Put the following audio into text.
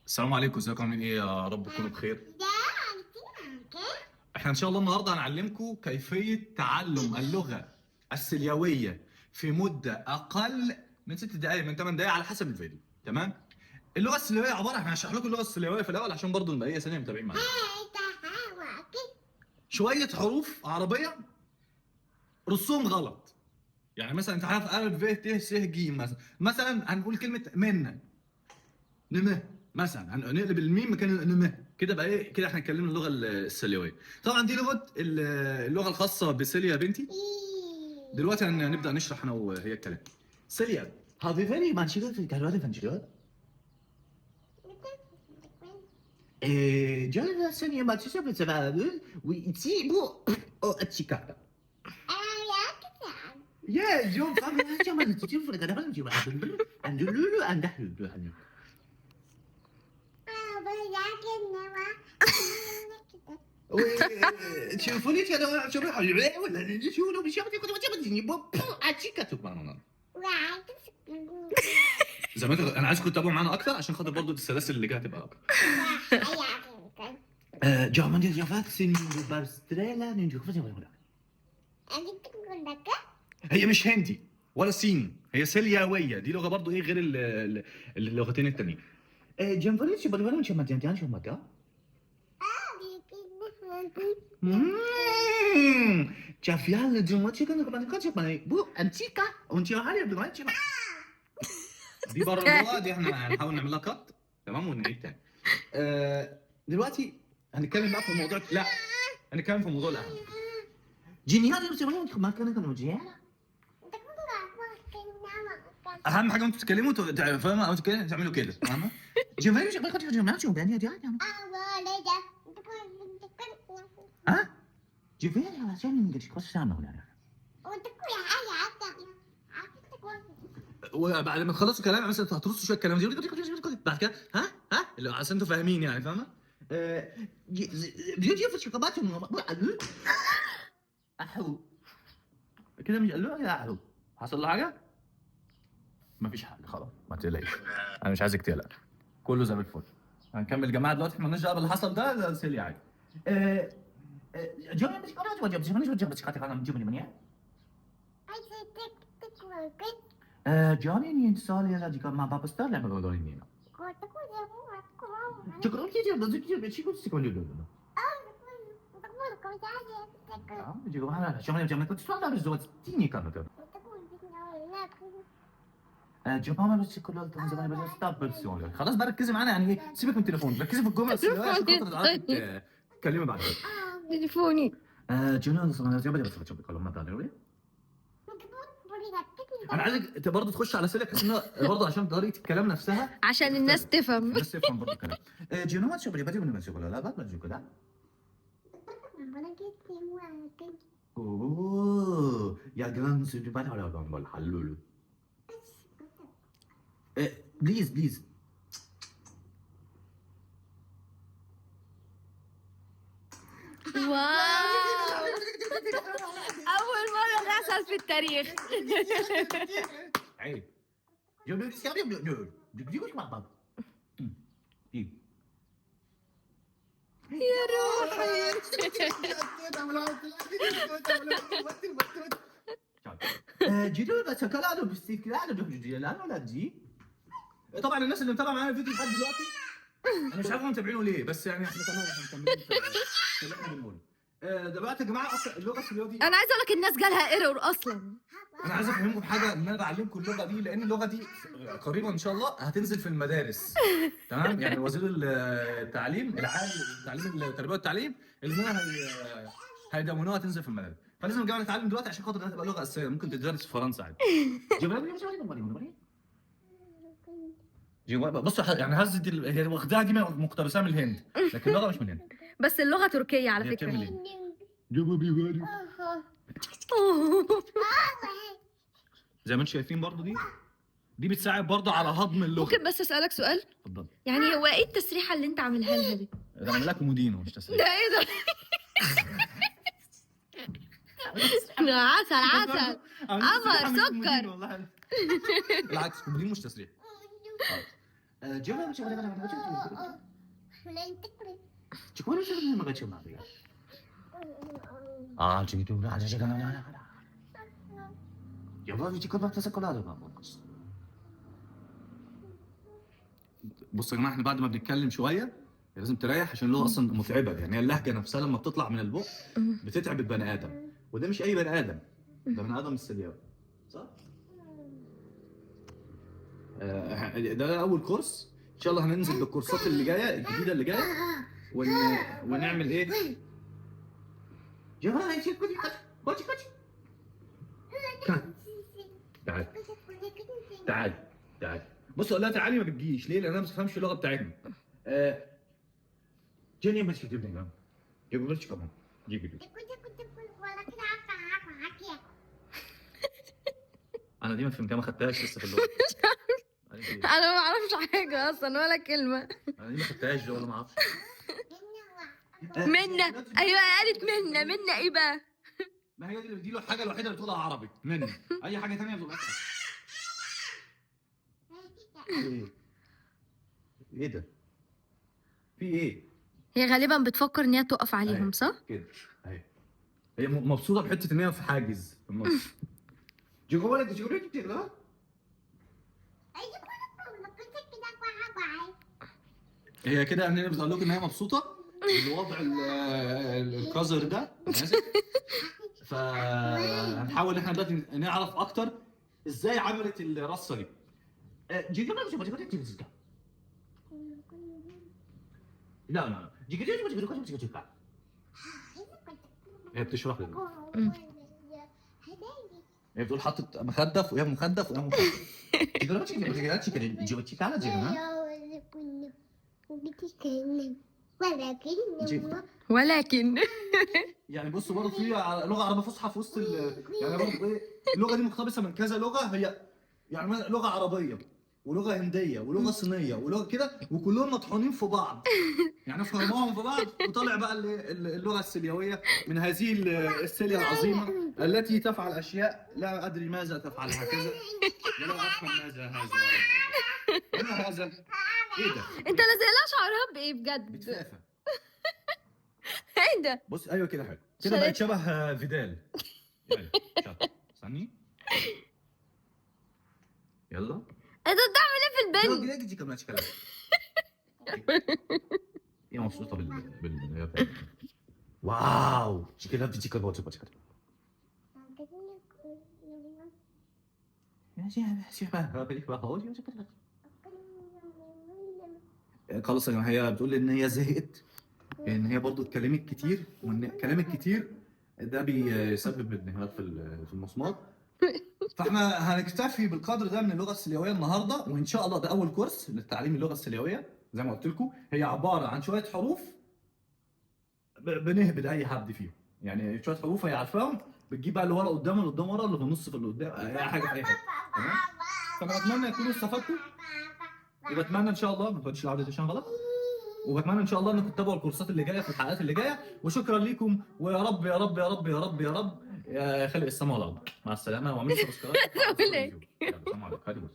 السلام عليكم، ازيكم عاملين ايه؟ يا رب تكونوا بخير. احنا ان شاء الله النهارده هنعلمكم كيفية تعلم اللغة السلياويه في مده اقل من 6 دقائق، من 8 دقائق على حسب الفيديو. تمام؟ اللغة السلياويه عبارة، احنا هنشرح لكم اللغة السلياويه في الاول عشان برضو البقية ثانية متابعين معانا. شوية حروف عربية رصهم غلط، يعني مثلا انت عارف ا ب ت س ج، مثلا هنقول كلمة من نمه، مثلا هنقلب الميم مكان نمه كده، بقى ايه كده احنا اتكلمنا اللغة السلياويه. طبعا دي لغة اللغة الخاصة بسيليا بنتي. دلوقتي هنبدا نشرح انا وهي الكلام. سيليا هافيفاني مانشيلو في كالواتي فانشيلو جانا سنيا مانشيلو في سبعة ويتسيبو او اتشيكاتا. يا جو زي ما انت، انا عايزكم تتابعوا معانا اكتر عشان خاطر برضو السلاسل اللي جاية هتبقى اكتر. هي مش هندي ولا صيني، هي سلياويه، دي لغة برضو ايه غير اللغتين التانيين. دي بره اللغة، دي احنا هنحاول نعملها كات، تمام، ونعيد تاني. دلوقتي هنتكلم بقى في الموضوع، لا هنتكلم في الموضوع الاهم. اهم حاجة وانتوا بتتكلموا فاهمه، او تتكلموا تعملوا كده، فاهمه؟ ها؟ وبعد ما تخلصوا كلام مثلا هترصوا شوية كلام بعد كده، ها ها اللي عشان انتوا فاهمين يعني، فاهمه؟ كده مش قالوا يا احو، حصل له حاجة؟ مفيش حاجة، خلاص ما تقلقيش، انا مش عايزك تقلق، كله زي الفل. هنكمل يا جماعة دلوقتي، احنا مالناش دعوه باللي حصل ده، ده سيليا عادي. خلاص بقى ركزي معانا، يعني ايه سيبك من التليفون، ركزي في الجمل السلياويه عشان خاطر تعرفي تتكلمي بعد كده. تليفوني. انا عايزك انت برضه تخش على سيليا بحيث ان برضه عشان طريقه الكلام نفسها عشان الناس تفهم. الناس تفهم برضه الكلام. اوه يا please please. wow، اول مرة تحصل في التاريخ. عيب. يا روحي. طبعا الناس اللي متابعه معانا الفيديو لحد دلوقتي انا مش عارف هم متابعينه ليه، بس يعني احنا تمام، احنا مكملين في اللي احنا بنقوله. دلوقتي يا جماعة اصلا اللغة السلياويه دي، انا عايزه اقول لك الناس جالها error اصلا. انا عايز افهمكم حاجة، ان انا بعلمكم اللغة دي لان اللغة دي قريبا ان شاء الله هتنزل في المدارس، تمام؟ يعني وزير التعليم العالي، التعليم التربية والتعليم، اللي هيدونوها تنزل في المدارس، فلازم يا جماعة نتعلم دلوقتي عشان خاطر هتبقى لغة اساسية ممكن تدرس في فرنسا عادي. بصوا يعني هزت هي واخداها دي مقتبساها من الهند، لكن اللغة مش من الهند. بس اللغة تركيه على هي فكرة. بتعمل ايه؟ زي ما انتم شايفين برضو دي بتساعد برضو على هضم اللغة. ممكن بس اسالك سؤال؟ اتفضل. يعني هو ايه التسريحه اللي انت عاملها لها دي؟ ده عامل لها كومودينو مش تسريحه. ده ايه ده؟ ده عسل عسل قمر سكر. بالعكس كومودينو مش تسريح. بصوا يا جماعة، احنا بعد ما بنتكلم شوية لازم تريح عشان اللغة اصلا متعبة، يعني هي اللهجة نفسها لما بتطلع من البق بتتعب البني ادم، وده مش اي بني ادم، ده بني ادم السلياوي، صح؟ ده اول كورس، ان شاء الله هننزل بالكورسات اللي جاية الجديدة اللي جاية ونعمل ايه؟ تعالي تعالي تعالي، بص اقول لها تعالي ما بتجيش ليه؟ لان انا ما بفهمش اللغة بتاعتنا. جيني بس انا دي ما فهمتها، ما خدتهاش لسه في اللغة. انا ما اعرفش حاجة اصلا ولا كلمة. انا دي ما خدتهاش ولا ما اعرفش. منا، ايوه قالت منا. منا ايه بقى؟ ما هي دي الحاجة الوحيدة اللي بتقولها عربي، منا. اي حاجة ثانية بتقولها ايه؟ ايه ده؟ في ايه؟ هي غالبا بتفكر ان هي تقف عليهم. أيوة. صح؟ كده اهي، هي مبسوطة بحته ان هي في حاجز في النص. هي كده انا بتقول لكم ان هي مبسوطة بالوضع القذر ده، فهنحاول ان احنا دلوقتي نعرف اكتر ازاي عملت الرصه دي. لا لا، هي بتشرح لنا، هي بتقول حطت مخده فوقيها مخده فوقيها مخده. ولكن يعني بصوا برضه في لغة عربية فصحى في وسط يعني برضه ايه، اللغة دي مقتبسة من كذا لغة، هي يعني لغة عربية ولغة هنديه ولغة صينية ولغة كده، وكلهم مطحونين في بعض، يعني فرموهم في بعض وطلع بقى اللغة السلياويه من هذه السليه العظيمة التي تفعل اشياء لا ادري ماذا تفعل هكذا، ولا افهم ماذا هذا ولا هذا. ايه ده؟ انت لازق لها شعرها بايه بجد؟ بتفافه. ايه ده؟ بص ايوه كده حلو كده، بقت شبه فيدال. يلا استني، يلا. انت بتعمل ايه في البنت؟ هي مبسوطة بال واو. خلاص يا جماعة، هي بتقول ان هي زهقت، ان هي برضو اتكلمت كتير، وان كلامك كتير ده بيسبب انهيار في المسمار. فاحنا هنكتفي بالقدر ده من اللغة السلياويه النهارده، وان شاء الله ده اول كورس للتعليم اللغة السلياويه. زي ما قلت لكم هي عبارة عن شوية حروف بنهبد اي حد فيهم، يعني شوية حروف هي عارفاهم، بتجيب بقى اللي ورا قدام اللي قدام ورا اللي في النص في اللي قدام، اي حاجة في اي حاجة. تمام؟ فانا اتمنى تكونوا استفدتوا، وبتمنى ان شاء الله ما تقعدش العودة عشان غلط، وبتمنى ان شاء الله انكم تتابعوا الكورسات اللي جاية في الحلقات اللي جاية، وشكرا ليكم، ويا رب يا رب يا رب يا رب يا رب يا خالق السماء والارض. مع السلامة، واعملوا subscribe. يلا، سلام عليكم.